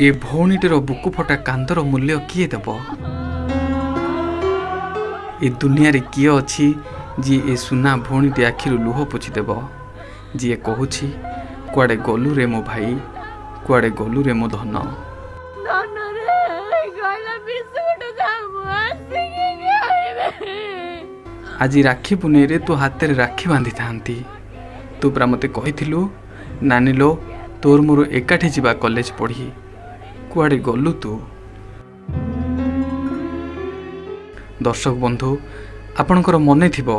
ଏ ଭଉଣୀଟିର ବୁକୁ ଫଟା କାନ୍ଦର ମୂଲ୍ୟ କିଏ ଦେବ? ଏ ଦୁନିଆରେ କିଏ ଅଛି ଯିଏ ଏ ସୁନା ଭଉଣୀଟି ଆଖିରୁ ଲୁହ ପୋଛିଦେବ, ଯିଏ କହୁଛି କୁଆଡ଼େ ଗଲୁ ରେ ମୋ ଭାଇ, କୁଆଡ଼େ ଗଲୁ ରେ ମୋ ଧନ? ଧନରେ କହିଲା ବିସ୍କୁଟ ମୁଁ ଆସିକି ଖାଇବେ। ଆଜି ରାକ୍ଷୀ ପୁନେଇରେ ତୋ ହାତରେ ରାକ୍ଷୀ ବାନ୍ଧିଥାନ୍ତି। ତୁ ପରା ମୋତେ କହିଥିଲୁ, ନାନୀ ଲୋ, ତୋର ମୋର ଏକାଠି ଯିବା କଲେଜ ପଢ଼ି। କୁଆଡ଼େ ଗଲୁ ତୁ? ଦର୍ଶକ ବନ୍ଧୁ, ଆପଣଙ୍କର ମନେ ଥିବ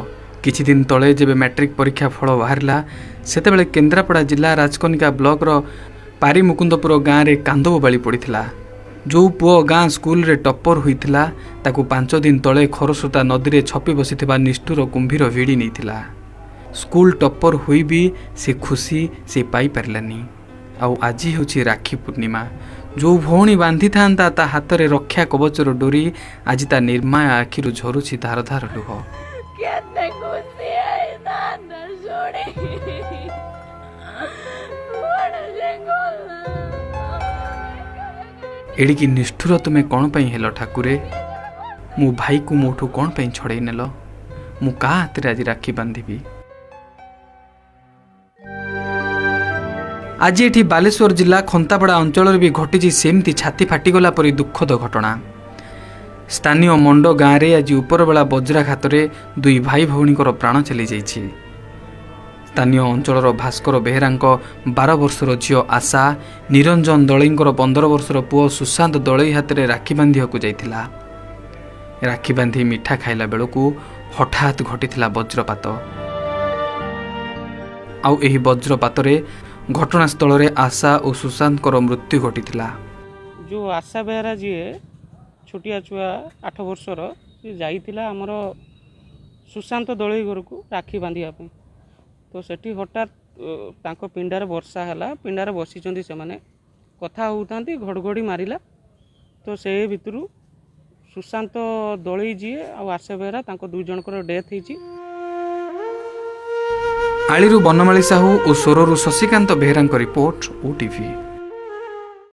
କିଛି ଦିନ ତଳେ ଯେବେ ମ୍ୟାଟ୍ରିକ୍ ପରୀକ୍ଷା ଫଳ ବାହାରିଲା, ସେତେବେଳେ କେନ୍ଦ୍ରାପଡ଼ା ଜିଲ୍ଲା ରାଜକନିକା ବ୍ଲକର ପାରିମୁକୁନ୍ଦପୁର ଗାଁରେ କାନ୍ଦ ବୋବାଳି ପଡ଼ିଥିଲା। ଯେଉଁ ପୁଅ ଗାଁ ସ୍କୁଲରେ ଟପ୍ପର ହୋଇଥିଲା, ତାକୁ 5 ଦିନ ତଳେ ଖରସ୍ରୋତା ନଦୀରେ ଛପି ବସିଥିବା ନିଷ୍ଠୁର କୁମ୍ଭୀର ଭିଡ଼ି ନେଇଥିଲା। ସ୍କୁଲ ଟପ୍ପର ହୋଇ ବି ସେ ଖୁସି ସେ ପାଇପାରିଲାନି। ଆଉ ଆଜି ହେଉଛି ରାକ୍ଷୀ ପୂର୍ଣ୍ଣିମା। ଯେଉଁ ଭଉଣୀ ବାନ୍ଧିଥାନ୍ତା ତା ହାତରେ ରକ୍ଷା କବଚର ଡୋରି, ଆଜି ତା ନିର୍ମାୟା ଆଖିରୁ ଝରୁଛି ଧାର ଧାର ଲୁହ। କେତେ ଖୁସି ହେଇଥାନ୍ତା ଶୁଣି, କୁଆଡ଼େ ସେ ଗଲା? ଏଡ଼ିକି ନିଷ୍ଠୁର ତୁମେ କ'ଣ ପାଇଁ ହେଲ ଠାକୁରେ? ମୋ ଭାଇକୁ ମୋଠୁ କ'ଣ ପାଇଁ ଛଡ଼େଇ ନେଲ? ମୁଁ କାହା ହାତରେ ଆଜି ରାକ୍ଷୀ ବାନ୍ଧିବି? ଆଜି ଏଠି ବାଲେଶ୍ୱର ଜିଲ୍ଲା ଖନ୍ତାପଡ଼ା ଅଞ୍ଚଳରେ ବି ଘଟିଛି ସେମିତି ଛାତି ଫାଟିଗଲା ପରି ଦୁଃଖଦ ଘଟଣା। ସ୍ଥାନୀୟ ମଣ୍ଡ ଗାଁରେ ଆଜି ଉପରବେଳା ବଜ୍ରାଘାତରେ ଦୁଇ ଭାଇ ଭଉଣୀଙ୍କର ପ୍ରାଣ ଚାଲିଯାଇଛି। ସ୍ଥାନୀୟ ଅଞ୍ଚଳର ଭାସ୍କର ବେହେରାଙ୍କ 12 ବର୍ଷର ଝିଅ ଆଶା ନିରଞ୍ଜନ ଦଳେଇଙ୍କର 15 ବର୍ଷର ପୁଅ ସୁଶାନ୍ତ ଦଳେଇ ହାତରେ ରାକ୍ଷୀ ବାନ୍ଧିବାକୁ ଯାଇଥିଲା। ରାକ୍ଷୀ ବାନ୍ଧି ମିଠା ଖାଇଲା ବେଳକୁ ହଠାତ୍ ଘଟିଥିଲା ବଜ୍ରପାତ। ଆଉ ଏହି ବଜ୍ରପାତରେ ଘଟଣାସ୍ଥଳରେ ଆଶା ଓ ସୁଶାନ୍ତଙ୍କର ମୃତ୍ୟୁ ଘଟିଥିଲା। ଯେଉଁ ଆଶା ବେହେରା ଯିଏ ଛୋଟିଆ ଛୁଆ 8 ବର୍ଷର, ସେ ଯାଇଥିଲା ଆମର ସୁଶାନ୍ତ ଦଳେଇ ଘରକୁ ରାକ୍ଷୀ ବାନ୍ଧିବା ପାଇଁ। ତ ସେଠି ହଠାତ୍ ତାଙ୍କ ପିଣ୍ଡାରେ ବର୍ଷା ହେଲା, ପିଣ୍ଡାରେ ବସିଛନ୍ତି ସେମାନେ, କଥା ହେଉଥାନ୍ତି, ଘଡ଼ଘଡ଼ି ମାରିଲା। ତ ସେ ଭିତରୁ ସୁଶାନ୍ତ ଦଳେଇ ଯିଏ ଆଉ ଆଶା ବେହେରା, ତାଙ୍କ 2 ଜଣଙ୍କର ଡେଥ୍ ହେଇଛି। ଆଳିରୁ ବନମାଳୀ ସାହୁ ଓ ସୋରରୁ ଶଶିକାନ୍ତ ବେହେରାଙ୍କ ରିପୋର୍ଟ, ଓଟିଭି।